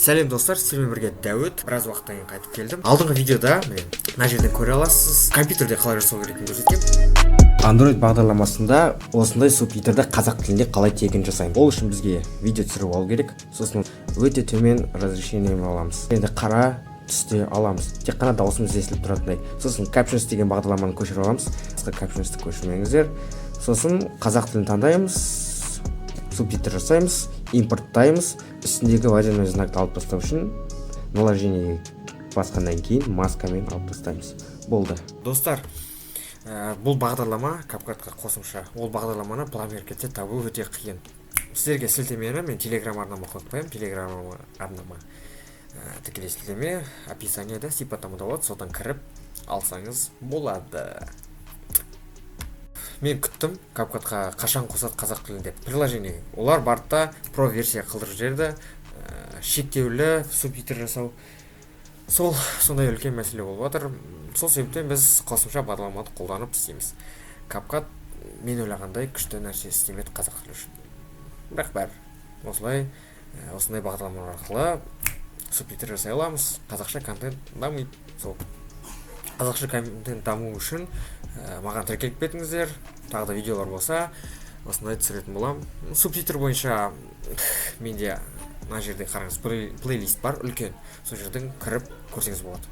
Сәлем, достар! Сіздермен бірге Дәуіт. Біраз уақыттан кейін қайтып келдім. Алдыңғы видеода, міне, мына жерден көре аласыз, компьютерде қалай жасау керектігін көрсеткенмін. Android бағдарламасында осындай субтитрді қазақ тілінде қалай тегін жасаймыз? Ол үшін бізге видео түсіріп алу керек. Сосын өте төмен разрешение мен аламыз, енді қара түсте аламыз, тек қана дауысымыз естіліп тұратындай. Сосын Captions деген бағдарламаны көшіріп аламыз. Басқа Captionsты көшірмеңіздер. Сосын қазақ тілін таңдаймыз, субтитр жасаймыз, импорттаймыз. Үстіндегі водяной знакты алып тастау үшін наложение басқаннан кейін маскамен алып тастаймыз, болды. Достар, бұл бағдарлама CapCut-қа қосымша. Ол бағдарламаны Play Market-те табу өте қиын. Сіздерге сілтемені мен Телеграм арнама қойып қоямын. Телеграм арнама тікелей сілтеме описанияда, сипаттамада болады, содан кіріп алсаңыз болады. Мен күттім, CapCut-қа қашан қосады қазақ тілін деп приложение. Олар барды да, про версия қылдырып жіберді, шектеулі субтитр жасау. Сол сондай үлкен мәселе болып жатыр. Сол себептен біз қосымша бағдарламаны қолданып істейміз. CapCut мен ойлағандай күшті нәрсе істемеді қазақ тілі үшін, бірақ бәрібір осылай, осындай бағдарламалар арқылы субтитр жасай аламыз. Қазақша контент дамиды. Сол қазақша контент даму үшін маған тіркеліп кетіңіздер. Тағы да видеолар болса, осындай түсіретін боламын. Субтитр бойынша менде мына жерде, қараңыз, плейлист бар үлкен, сол жерден кіріп көрсеңіз болады.